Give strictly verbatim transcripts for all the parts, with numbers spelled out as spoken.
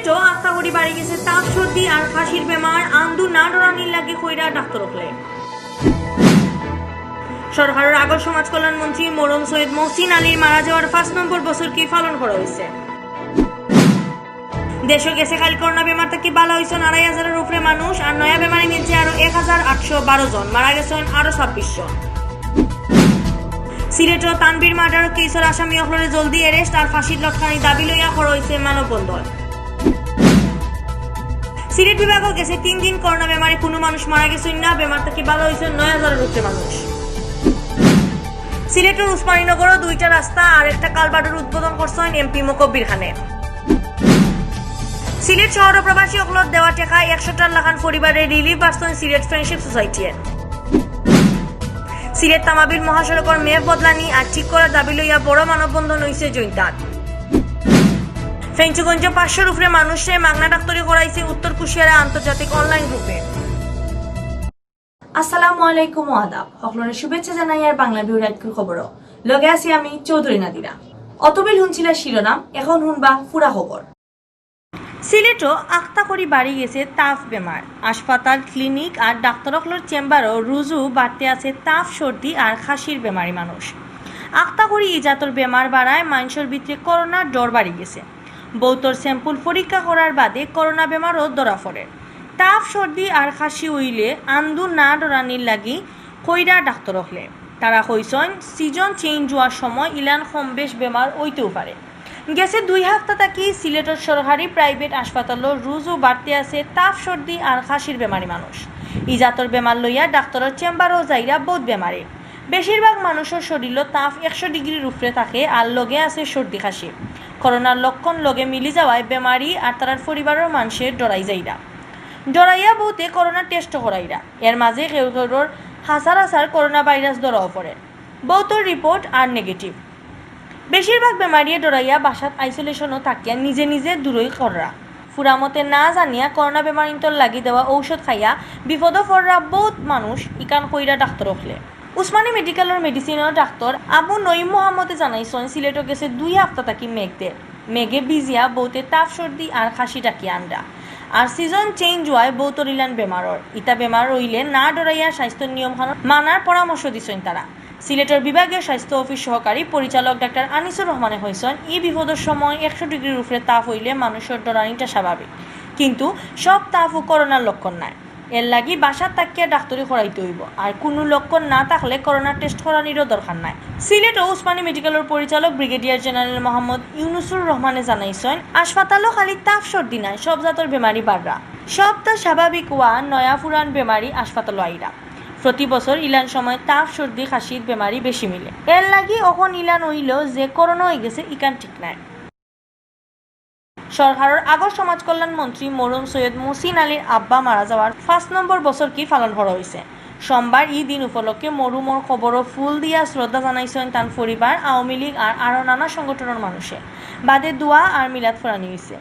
তো আক্তা করি বাড়ি গেছে তাপ, সর্দি আর খাসির বেমার, আন্দু না ডরানির লাগি কইরা ডাক্তার অকলে। সরকারর আগর সমাজ কল্যাণ মন্ত্রী মরহুম সৈয়দ মহসিন আলীর মারা যাওয়ার পাঁচ নম্বর বছর কি পালন করা হয়েছে। দেশো গেছে কাইল করোনা বেমার থাকি বালা হইছইন আড়াই হাজারর উপরে মানুষ, আর নয়া বেমারি মিলছে আরো এক হাজার আটশো বারো জন, মারা গেছইন আরো ছাব্বিশ জন। সিলেটো তানভীর মার্ডার কেসর আসামি অকলরে জলদি অ্যারেস্ট আর ফাঁসির লটকানি দাবি লইয়া করা হইছে মানববন্ধন। সিলেট বিভাগো গেছে তিন দিন করোনা বেমারে কোনো মানুষ মারা গেছইন না, বেমার থাকি বালা হইছইন নয় হাজারর উপরে মানুষ। সিলেটর উসমানীনগরো দুইটা রাস্তা আর একটা কালভার্টর উদ্বোধন করছইন এমপি মকব্বির খানে। সিলেট শহরো প্রবাসী অকলর দেওয়া টেকা একশোটার লাখান পরিবারে রিলিফ বাড়ছইন সিলেট ফ্রেন্ডশিপ সোসাইটির। সিলেট তামাবিল মহাসড়কর ম্যাপ বদলানি আর ঠিক করার দাবি লইয়া বড় মানববন্ধন হইছে জৈন্তাত। ফেঞ্চুগঞ্জো পাঁচশোর উপরে মানুষরে মাগনা ডাক্তারি করাইছে উত্তর কুশিয়ারা আন্তর্জাতিক অনলাইন গ্রুপে। আসসালামু আলাইকুম ও আদাব। হকলরে শুভেচ্ছা জানাই আর বাংলা ভিউ রাইতকুর খবরো। লগে আছি আমি চৌধুরী নাদিরা। অতবিল হুনছিলা শিরোনাম, এখন হুনবা পুরা খবর। সিলেটো আক্তা করি বাড়ি গেছে তাপ বেমার। হাসপাতাল, ক্লিনিক আর ডাক্তার অকলর চেম্বারো রুজু বাড়তে আছে তাপ, সর্দি আর খাসির বেমারি মানুষ। আক্তা করি ই জাতর বেমার বাড়ায় মানষর ভিতরে করোনার ডর বাড়ি গেছে। বউতর স্যাম্পল পরীক্ষা করার বাদে করোনা বেমারও ধরা পড়ে। তাপ, সর্দি আর খাসি অইলে আন্দু না ডরানির লাগি কইরা ডাক্তার অকলে। তারা কইছইন, সিজন চেঞ্জ হওয়ার সময় ইলান কম বেশ বেমার অইতেও পারে। গেছে দুই হাপ্তা থাকি সিলেটর সরকারি প্রাইভেট হাসপাতালো রুজু বাড়তে আছে তাপ, সর্দি আর খাসির বেমারি মানুষ। ই জাতর বেমার লইয়া ডাক্তারর চেম্বারও যাইরা বউত বেমারি। বেশিরভাগ মানুষর শরীরো তাপ একশো ডিগ্রির উপরে থাকে আর লগে আছে সর্দি, খাসি। করোনার লক্ষণ লগে মিলি যাওয়ায় বেমারি আর তারার পরিবারর মানষে ডরাই যাইরা। ডরাইয়া বউতে করোনা টেস্টও করাইরা। এর মাঝে কেউ কেউর হাছার হাছার করোনা ভাইরাস ধরাও পড়ে। বউতর রিপোর্ট আর নেগেটিভ। বেশিরভাগ বেমারিয়ে ডরাইয়া বাসাত আইসোলেশনও থাকিয়া নিজে নিজে দূরই কররা। ফুরামতে না জানিয়া করোনা বেমারিন্তর লাগি দেওয়া ঔষধ খাইয়া বিপদো পড়রা বউত মানুষ, ইখান কইরা ডাক্তার অকলে। উসমানী মেডিকেলর মেডিসিনর ডাক্তার আবু নঈম মোহাম্মদে জানাইছইন, সিলেটো গেছে দুই হাপ্তা থাকি মেঘ দের। মেঘে ভিজিয়া বউতে তাপ, সর্দি আর খাসি ডাকিয়া আনরা। আর সিজন চেঞ্জ হওয়ায় বউতর ইলান বেমারর। ইতা বেমার অইলে না ডরাইয়া স্বাস্থ্য নিয়ম কানুন মানার পরামর্শ দিছইন তারা। সিলেটর বিভাগীয় স্বাস্থ্য অফিস সহকারী পরিচালক ডাক্তার আনিসুর রহমানে কইছইন, ই বিপদর সময় একশো ডিগ্রির উপরে তাপ অইলে মানুষর ডরানিটা স্বাভাবিক, কিন্তু সব তাপও করোনার লক্ষণ নায়। এর লাগি বাসাত থাকিয়া ডাক্তারি করাইতে অইবো, আর কুনু লক্ষণ না থাকলে করোনা টেস্ট করানিরও দরকার নাই। সিলেটো উসমানী মেডিকেলর পরিচালক ব্রিগেডিয়ার জেনারেল মোহাম্মদ ইউনুসুর রহমানে জানাইছইন, হাসপাতালো খালি তাপ, সর্দি নায়, সব জাতর বেমারি বাড়রা। সবটা স্বাভাবিক অওয়া নয়া পুরান বেমারি হাসপাতালো আইরা। প্রতি বছর ইলান সময় তাপ, সর্দি, খাসির বেমারি বেশি মিলে। এর লাগি অখন ইলান অইলো যে করোনা অইগেছে, ইখান ঠিক নায়। সরকারর আগর সমাজ কল্যাণ মন্ত্রী মরহুম সৈয়দ মহসিন আলীর আব্বা মারা যাওয়ার পাঁচ নম্বর বছর কি পালন করা হইছে। সোমবার ই দিন উপলক্ষে মরহুমর কবরো ফুল দিয়া শ্রদ্ধা জানাইছইন তান পরিবার, আওয়ামী লীগ আর আরো নানা সংগঠনর মানুষে। বাদে দোয়া আর মিলাদ পড়ানি হইছে।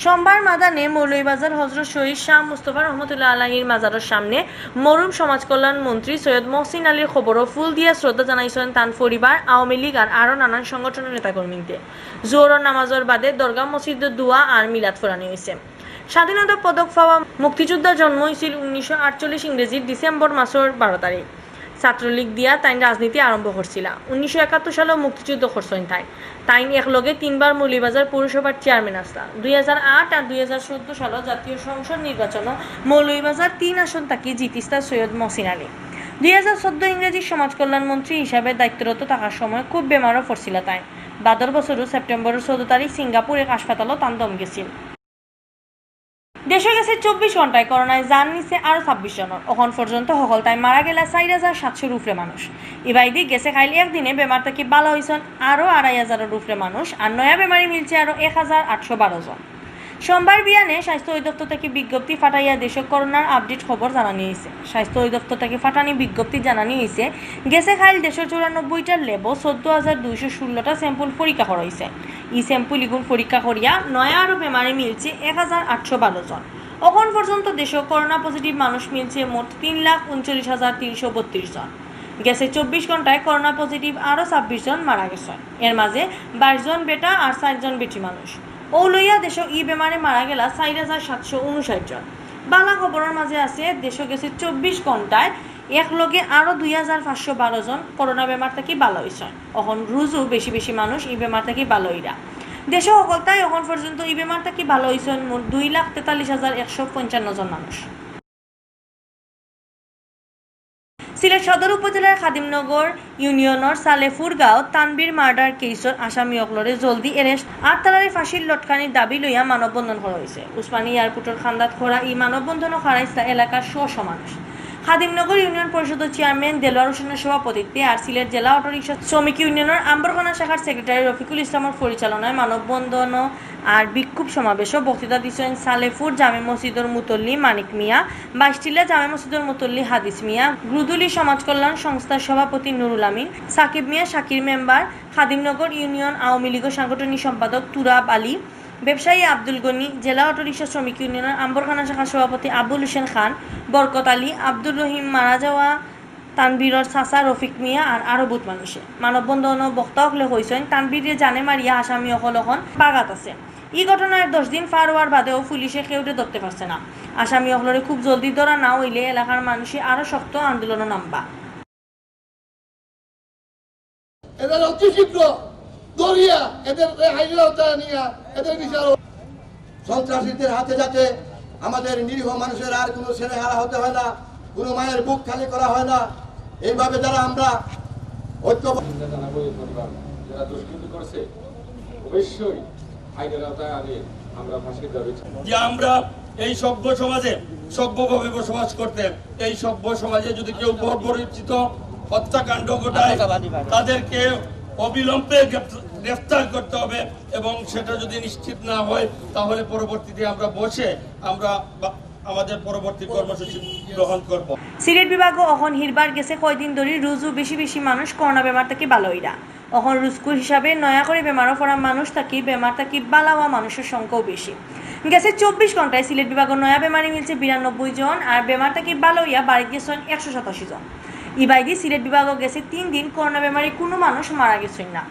সোমবার মাদানে মৌলভীবাজার হজরত শহীদ শাহ মুস্তফা রহমতুল্লাহ আলাইহির মাজারর সামনে মরহুম সমাজ কল্যাণ মন্ত্রী সৈয়দ মহসিন আলীর কবরো ফুল দিয়া শ্রদ্ধা জানাইছইন তান পরিবার, আওয়ামী লীগ আর আরো নানান সংগঠনর নেতাকর্মীতে। জোহরর নামাজর বাদে দরগা মসজিদো দোয়া আর মিলাদ পড়ানি হইছে। স্বাধীনতা পদক পাওয়া মুক্তিযোদ্ধা জন্ম হইছিল উনিশশো আটচল্লিশ ইংরেজির ডিসেম্বর মাসর বারো তারিখ। ছাত্রলীগ দিয়া তাইন রাজনীতি আরম্ভ করছিলা। উনিশশো একাত্তর সালো মুক্তিযুদ্ধ করছইন তাইন। তাইন একলগে তিনবার মৌলভীবাজার পৌরসভার চেয়ারম্যান আছলা। দুই হাজার আট আর দুই হাজার চৌদ্দ সালো জাতীয় সংসদ নির্বাচনো মৌলভীবাজার তিন আসন থাকি জিতিছলা সৈয়দ মহসিন আলী। দুই হাজার চৌদ্দ ইংরেজি সমাজ কল্যাণ মন্ত্রী হিসাবে দায়িত্বরত থাকার সময় খুব বেমারও পড়ছিলা তাইন। বাদর বছরও সেপ্টেম্বরর চৌদ্দ তারিখ সিঙ্গাপুর এক হাসপাতালো তান দম গেছিল। দেশো গেছে চব্বিশ ঘন্টায় করোনায় জান নিছে আরো ছাব্বিশ জনর। অখন পর্যন্ত হকলতায় মারা গেলা চাইর হাজার সাতশোর উপরে মানুষ। ইবায়দি গেছে কাইল একদিনে বেমার থাকি বালা হইছইন আরো আড়াই হাজারর উপরে মানুষ, আর নয়া বেমারি মিলছে আরো এক হাজার আটশো বারো জন। সোমবার বিয়ানে স্বাস্থ্য অধিদপ্তর থাকি বিজ্ঞপ্তি ফাটাইয়া দেশো করোনার আপডেট খবর জানানি হইছে। স্বাস্থ্য অধিদপ্তর থাকি ফাটানি বিজ্ঞপ্তি জানানি হইছে, গেছে কাইল দেশর চুরানব্বইটা ল্যাবো চৌদ্দ হাজার দুইশো ষোলোটা স্যাম্পল পরীক্ষা করা হইছে। ই স্যাম্পল ইগুন পরীক্ষা করিয়া নয়া আরো বেমারি মিলছে এক হাজার আটশো বারো জন। অখন পর্যন্ত দেশো করোনা পজিটিভ মানুষ মিলছে মোট তিন লাখ ঊনচল্লিশ হাজার তিনশো বত্রিশ জন। গেছে চব্বিশ ঘন্টায় করোনা পজিটিভ আরো ছাব্বিশ জন মারা গেছে। এর মাঝে বাইশ জন বেটা আর চার জন বেটি মানুষ। অউ লইয়া দেশো ই বেমারে মারা গেলা চাইর হাজার সাতশো ঊনষাইট জন। বালা খবরর মাঝে আছে, দেশো গেছে চব্বিশ ঘন্টায় একলগে আরো দুই হাজার পাঁচশো বারো জন করোনা বেমার থাকি বালা অইছইন। অখন রুজু বেশি বেশি মানুষ ই বেমার থাকি বালা অইরা। দেশো হকলতায় অখন পর্যন্ত ই বেমার থাকি বালা অইছইন মোট দুই লাখ তেতাল্লিশ হাজার একশো পঞ্চান্ন জন মানুষ। সিলেট সদর উপজেলার খাদিমনগর ইউনিয়নর সালেপুর গাঁওত তানভীর মার্ডার কেইসর আসামি অকলরে জলদি এরেস্ট আর তারারে ফাঁসির লটকানির দাবি লইয়া মানববন্ধন করা অইছে। উসমানী এয়ারপোর্টর কান্দাত করা ই মানববন্ধনও খাড়া অইছলা এলাকার শ শ মানুষ। খাদিমনগর ইউনিয়ন পরিষদর চেয়ারম্যান দেলোয়ার হোসেনর সভাপতিত্বে আর সিলেট জেলা অটোরিকশা শ্রমিক ইউনিয়নর আম্বরখানা শাখার সেক্রেটারি রফিকুল ইসলামর পরিচালনায় মানববন্ধনও আর বিক্ষোভ সমাবেশও বক্তৃতা দিছইন সালেপুর জামে মসজিদর মুতল্লি মানিক মিয়া, বাইশটিলা জামে মসজিদর মুতল্লি হাদিস মিয়া, গ্রুদুলি সমাজ কল্যাণ সংস্থার সভাপতি নুরুল আমিন, সাকিব মিয়া, শাকির মেম্বার, খাদিমনগর ইউনিয়ন আওয়ামী লীগর সাংগঠনিক সম্পাদক তুরাব আলী, ব্যবসায়ী আব্দুল গনি, জেলা অটোরিকশা শ্রমিক ইউনিয়নর আম্বরখানা শাখার সভাপতি আবুল হোসেন খান, বরকত আলী, আব্দুর রহিম, মারা যাওয়া তানভীরর চাচা রফিক মিয়া আর আরো বহুত মানুষে। মানববন্ধনও বক্তা অকলে কইছইন, তানভীররে জানে মারিয়া আসামি অকল অখন বাগাত আছে। ই ঘটনার দশ দিন পার অওয়ার বাদেও পুলিশে কেউরে ধরতে পারছে না। আসামি অকলরে খুব জলদি ধরা না অইলে এলাকার মানুষে আরো শক্ত আন্দোলনও নামবা। এদের অতি শীঘ্র ধরিয়া এদের আইনের আওতায় আনিয়া এদের বিচার হোক। সন্ত্রাসীদের হাতে যাতে আমাদের নিরীহ মানুষের আর কোনো ছেলেহারা হতে হয় না, কোনো মায়ের বুক খালি করা হয় না। এইভাবে যারা আমরা ঐক্য নিন্দা জানাবো এই পরিবার যারা দুষ্কৃতি করছে, অবশ্যই আইনের আওতায় আনে আমরা ফাঁসির দাবি চাই। যে আমরা এই সভ্য সমাজে সভ্যভাবে বসবাস করতে, এই সভ্য সমাজে যদি কেউ বর্বরোচিত হত্যাকাণ্ড ঘটায়, তাদেরকে অবিলম্বে গ্রেফ-, গ্রেফতার করতে হবে এবং সেটা যদি নিশ্চিত না হয়, তাহলে পরবর্তীতে আমরা বসে আমরা বা-, আমাদের পরবর্তী কর্মসূচি গ্রহণ করব। সিলেট বিভাগও অখন হিরবার গেছে কয়দিন ধরি রুজু বেশি বেশি মানুষ করোনা বেমার থাকি বালা অইরা। অখন রুজকুর হিসাবে নয়া করি বেমারো পড়া মানুষ থাকি বেমার থাকি বালা অওয়া মানুষর সংখ্যাও বেশি। গেছে চব্বিশ ঘন্টায় সিলেট বিভাগো নয়া বেমারি মিলছে বিরানব্বই জন, আর বেমার থাকি বালা অইয়া বাড়িত গেছইন একশো সাতাশি জন। ইবায়দি সিলেট বিভাগো গেছে তিন দিন করোনা বেমারি কুনু মানুষ মারা গেছইন না।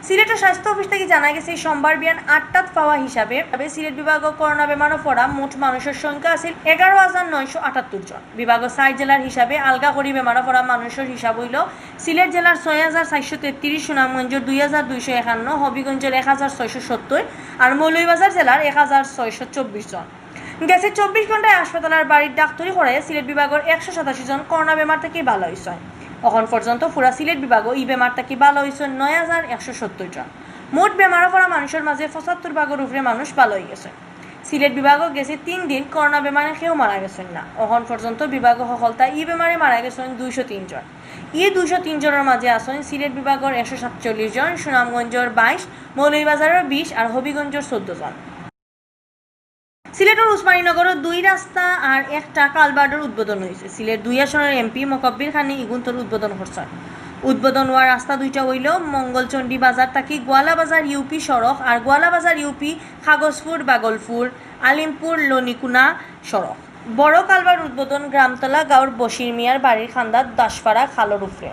সিলেটর স্বাস্থ্য অফিস থাকি জানা গেছে, সোমবার বিয়ান আটটাত পাওয়া হিসাবে, তবে সিলেট বিভাগো করোনা বেমারো পড়া মোট মানুষর সংখ্যা আছিল এগারো হাজার নয়শো আটাত্তর জন। বিভাগো চাইর জেলার হিসাবে আলগা করি বেমারো পড়া মানুষর হিসাব অইলো সিলেট জেলার ছয় হাজার চাইরশো তেত্রিশ, সুনামগঞ্জর দুই হাজার দুইশো একান্ন, হবিগঞ্জর এক হাজার ছয়শো সত্তর আর মৌলভীবাজার জেলার এক হাজার ছয়শো চব্বিশ জন। গেছে চব্বিশ ঘন্টায় হাসপাতাল আর বাড়ির ডাক্তারি করাইয়া সিলেট বিভাগর একশো সাতাশি জন করোনা বেমার থাকি বালা অইছইন। অখন পর্যন্ত পুরা সিলেট বিভাগো ই বেমার থাকি বালা অইছইন নয় হাজার একশো সত্তর জন। মোট বেমারো পড়া মানুষর মাঝে পঁচাত্তর ভাগর উপরে মানুষ বালা অইগেছইন। সিলেট বিভাগো গেছে তিন দিন করোনা বেমারে কেউ মারা গেছইন না। অখন পর্যন্ত বিভাগো হকলতা ই বেমারে মারা গেছইন দুইশো তিন জন। ই দুইশো তিন জনর মাঝে আছইন সিলেট বিভাগর একশো সাতচল্লিশ জন, সুনামগঞ্জর বাইশ, মৌলভীবাজারর বিশ আর হবিগঞ্জর চৌদ্দ জন। সিলেটর উসমানীনগরো দুই রাস্তা আর একটা কালভার্টর উদ্বোধন অইছে। সিলেট দুই আসনর এমপি মকব্বির খানে ইগুন্তর উদ্বোধন করছইন। উদ্বোধন অওয়া রাস্তা দুইটা অইলো মঙ্গলচণ্ডী বাজার থাকি গোয়ালা বাজার ইউপি সড়ক আর গোয়ালা বাজার ইউপি কাগজপুর বাগলপুর আলিমপুর লনিকুনা সড়ক। বড় কালভার্ট উদ্বোধন গ্রামতলা গাঁওর বশির মিয়ার বাড়ির কান্দাত দাসপাড়া খালর উপরে।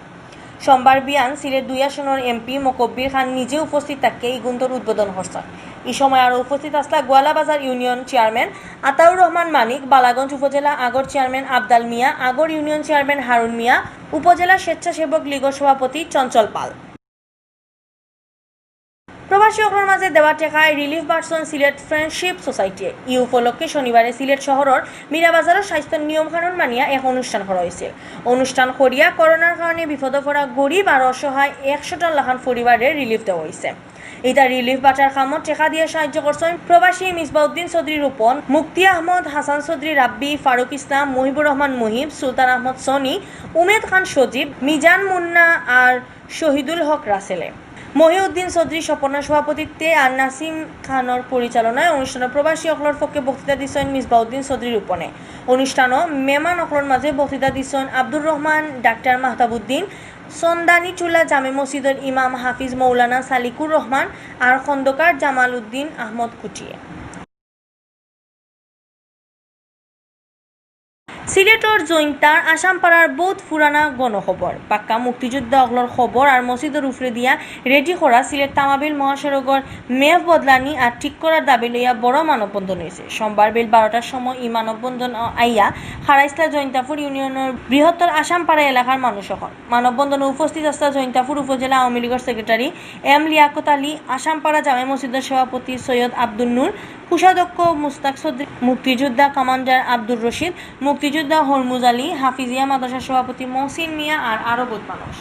সোমবার বিয়ান সিলেট দুই আসনর এমপি মকব্বির খান নিজে উপস্থিত থাকিয়া ইগুন্তর উদ্বোধন করছইন। ই সময় আরো উপস্থিত আছলা গোয়ালাবাজার ইউনিয়ন চেয়ারম্যান আতাউর রহমান মানিক, বালাগঞ্জ উপজেলা আগর চেয়ারম্যান আবদাল মিয়া, আগর ইউনিয়ন চেয়ারম্যান হারুন মিয়া, উপজেলা স্বেচ্ছাসেবক লীগর সভাপতি চঞ্চল পাল। প্রবাসী অকলর মাঝে দেওয়া টেকায় রিলিফ বাটছইন সিলেট ফ্রেন্ডশিপ সোসাইটিয়ে। ই উপলক্ষে শনিবারে সিলেট শহরর মীরাবাজারো স্বাস্থ্যর নিয়ম কানুন মানিয়া এক অনুষ্ঠান করা অইছিল। অনুষ্ঠান করিয়া করোনার কারণে বিপদো পড়া গরিব আর অসহায় একশোটার লাখান পরিবারে রিলিফ দেওয়া অইছে। ইতা রিলিফ বাটার কামো টেকা দিয়া সাহায্য করছইন প্রবাসী মিসবাউদ্দিন চৌধুরী রূপন, মুক্তি আহমদ, হাসান চৌধুরী রাব্বি, ফারুক ইসলাম, মুহিবুর রহমান মুহিব, সুলতান আহমদ সনি, উমেদ খান সজীব, মিজান মুন্না আর শহীদুল হক রাসেলে। মহিউদ্দিন চৌধুরী স্বপনর সভাপতিত্বে আর নাসিম খানর পরিচালনায় অনুষ্ঠানো প্রবাসী অকলর পক্ষে বক্তৃতা দিছইন মিসবাউদ্দিন চৌধুরী রূপনে। অনুষ্ঠানো মেহমান অকলর মাঝে বক্তৃতা দিছইন আব্দুর রহমান, ডাক্তার মাহতাবুদ্দিন, সন্দানীচুলা জামে মসজিদর ইমাম হাফিজ মৌলানা সালিকুর রহমান আর খন্দকার জামাল উদ্দিন আহমদ কুটিয়ে। সিলেটর জৈন্তার আসামপাড়ার বউত পুরানা গণকবর, পাক্কা মুক্তিযোদ্ধা অকলর কবর আর মসজিদর উপরে দিয়া রেডি করা সিলেট তামাবিল মহাসড়কর ম্যাপ বদলানি আর ঠিক করার দাবি লইয়া বড় মানববন্ধন অইছে। সোমবার বিল বারোটার সময় ই মানববন্ধন আইয়া খাড়াইছলা জৈন্তাপুর ইউনিয়নর বৃহত্তর আসামপাড়া এলাকার মানুষ অকল। মানববন্ধনে উপস্থিত আছলা জৈন্তাপুর উপজেলা আওয়ামী লীগর সেক্রেটারি এম লিয়াকত আলী, আসামপাড়া জামে মসজিদর সভাপতি সৈয়দ আব্দুল নূর, কোষাধ্যক্ষ মুস্তাক চৌধুরী, মুক্তিযোদ্ধা কমান্ডার আব্দুর রশিদ, মুক্তিযোদ্ধা হরমুজ আলী, হাফিজিয়া মাদ্রাসার সভাপতি মহসিন মিয়া আর আরো বউত মানুষ।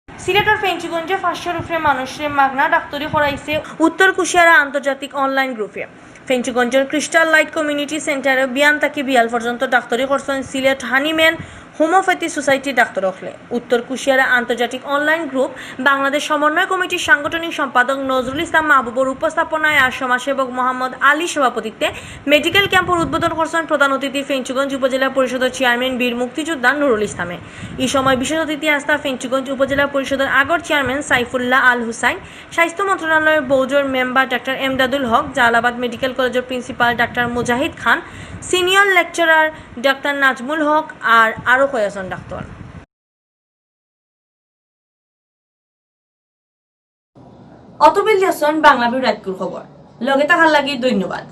সিলেটর ফেঞ্চুগঞ্জে পাঁচশোর উপরে মানুষরে মাগনা ডাক্তারি করাইছে উত্তর কুশিয়ারা আন্তর্জাতিক অনলাইন গ্রুপে। ফেঞ্চুগঞ্জর ক্রিস্টাল লাইট কমিউনিটি সেন্টারে বিয়ান থাকি বিয়াল পর্যন্ত ডাক্তারি করছইন সিলেট হানিম্যান হোমিওপ্যাথি সোসাইটির ডাক্তার অকলে। উত্তর কুশিয়ারা আন্তর্জাতিক অনলাইন গ্রুপ বাংলাদেশ সমন্বয় কমিটির সাংগঠনিক সম্পাদক নজরুল ইসলাম মাহবুবর উপস্থাপনায় আর সমাজসেবক মোহাম্মদ আলীর সভাপতিত্বে মেডিকেল ক্যাম্পর উদ্বোধন করছইন প্রধান অতিথি ফেঞ্চুগঞ্জ উপজেলা পরিষদর চেয়ারম্যান বীর মুক্তিযোদ্ধা নুরুল ইসলামে। ই সময় বিশেষ অতিথি আছলা ফেঞ্চুগঞ্জ উপজেলা পরিষদর আগর চেয়ারম্যান সাইফুল্লাহ আল হুসাইন, স্বাস্থ্য মন্ত্রণালয়র বোর্ডর মেম্বার ডাক্তার এমদাদুল হক, জালালাবাদ মেডিকেল কলেজর প্রিন্সিপাল ডাক্তার মুজাহিদ খান, সিনিয়র লেকচারার ডাক্তার নাজমুল হক আর আরো কয়েকজন ডাক্তার। অতবিল দেখছইন বাংলা ভিউ রাইতকুর খবর। লগে থাকার লাগি ধন্যবাদ।